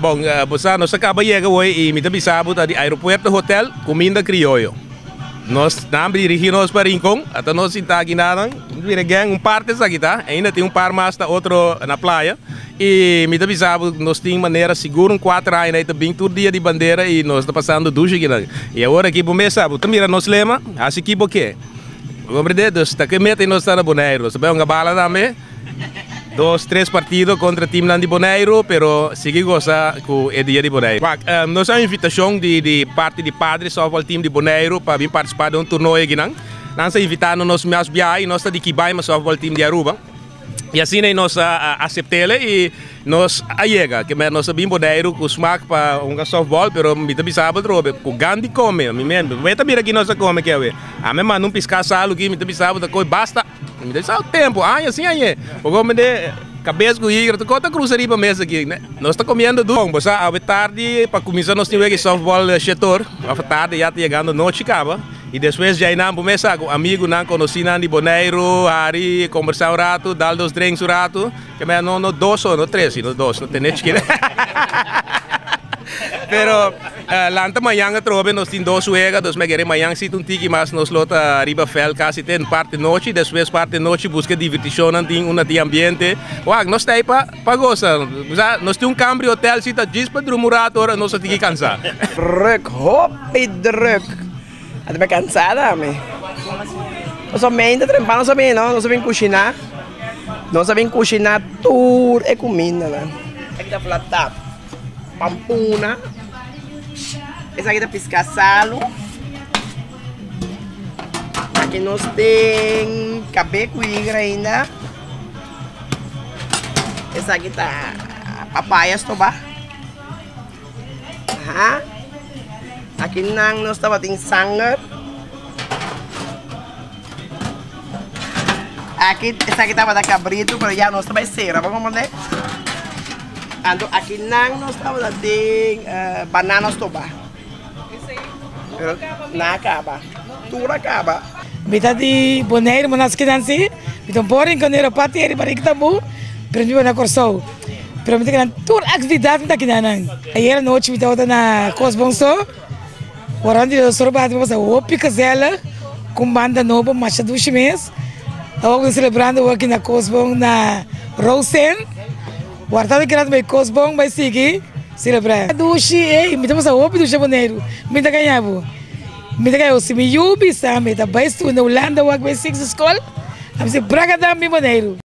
Bon, bo sa nos a kaba yega hoy i mi ta bisa bo ta di Aeropuerto Hotel, kuminda krioyo. Nos nan dirigi nos pa Rincon, ata nos sinta aki nanan, mira gen un parte esaki ta, ainda tin un par mas ta otro na playa. I mi ta bisa bo nos tin manera sigur un kuater aña ta bin tur dia di bandera i nos ta pasando dushi akinan. I awor aki bo mes sa, bo ta mira nos lema, hasi ki bo ke. Bo komprende? Dus ta ke meta nos ta na Boneiru. Nos ta bai hunga bala tambe. Dos, tres partido kontra teamnan di Boneiru, pero sigui gosa ku e dia di Boneiru. Wak, nos a un invitashon di di parti di Padre Softball Team di Boneiru pa bin partisipá den un torneo akinan. Nan sa invitá nos mas biaha i nos ta di Kibaima Softball Team di Aruba. I asina i nos a asept'el i nos a yega. Ke men nos a bin Boneiru ku smak pa hunga softball, pero mi ta bisa bo atrobe ku gan di kome. Mi men, bo ta mira ki nos a kome ke awe. Ami a manda un piská salu aki, mi ta bisa bo ta kohe basta. Mi ta bisa tempu, aña sin aña. Bo come de cabes cu higra, tur cosa ta cruza riba mesa aki. Nos ta comiendo duro. Bo sa awe tardi pa cuminsa nos tin wega di softball shetor. Of tardi ya ta yegando nochi caba. Y despues djainan bo mes sa cu amigunan, conocinan di Boneiru, hari, combersa un rato, dal dos drinks un rato. Ke mea no no dos so, no tres, sino dos, no tene chikito. Pero lanta mañan atrobe nos tin dos wega, dus mi a kere mañan si ta un tiki mas nos lo ta riba veld kasi te parti nochi, despues parti nochi buska divirtishonnan tin unda tin ambiente. Wak, nos ta ei pa pa gosa. Sa, nos tin un kamber di hotel si ta djis pa drumi un rato ora nos a tiki kansa. Druk, hopi druk. A ta kansada ami. Nos a meinta trempa nos a bin no, nos a bin kushiná. Nos a bin kushiná tur e kumindanan. Aki ta flatá pampuna. Esaki ta piská salu. Aki nos tin kabé ku higra ainda. Esaki ta papaya stobá. Aha. Aki nan nos tabatin sanger. Aki esaki tabata kabritu pero ya nos ta bai sera bo komprende. Anto aki nan nos tabata tin banana stoba. Pero nan a kaba. Tur a kaba. Mi ta di Boneiru, mi naci kinan si. Mi ta un bon rinconero parti eri pa Rikitambu, pero mi biba na Corsou. Pero mi ta keda tur actividad mi ta keda nan. Ayer anochi mi tabata na Kos Bon So, ora di dos ora bati mi pasa hopi gezellig ku un banda nobo masha dushi mes. Awor ku ta celebrando aki na Kos Bon na Rosen. Warda ta keda bai Kos Bon bai sigui celebra. Dushi ey mi ta pasa hopi dushi na Boneiru, mi ta gaña bo. Mi ta gaña bo si mi yu bisa mi ta bai studia na Hulanda wak bai sigui su skol, ami si braga dan bin Boneiru.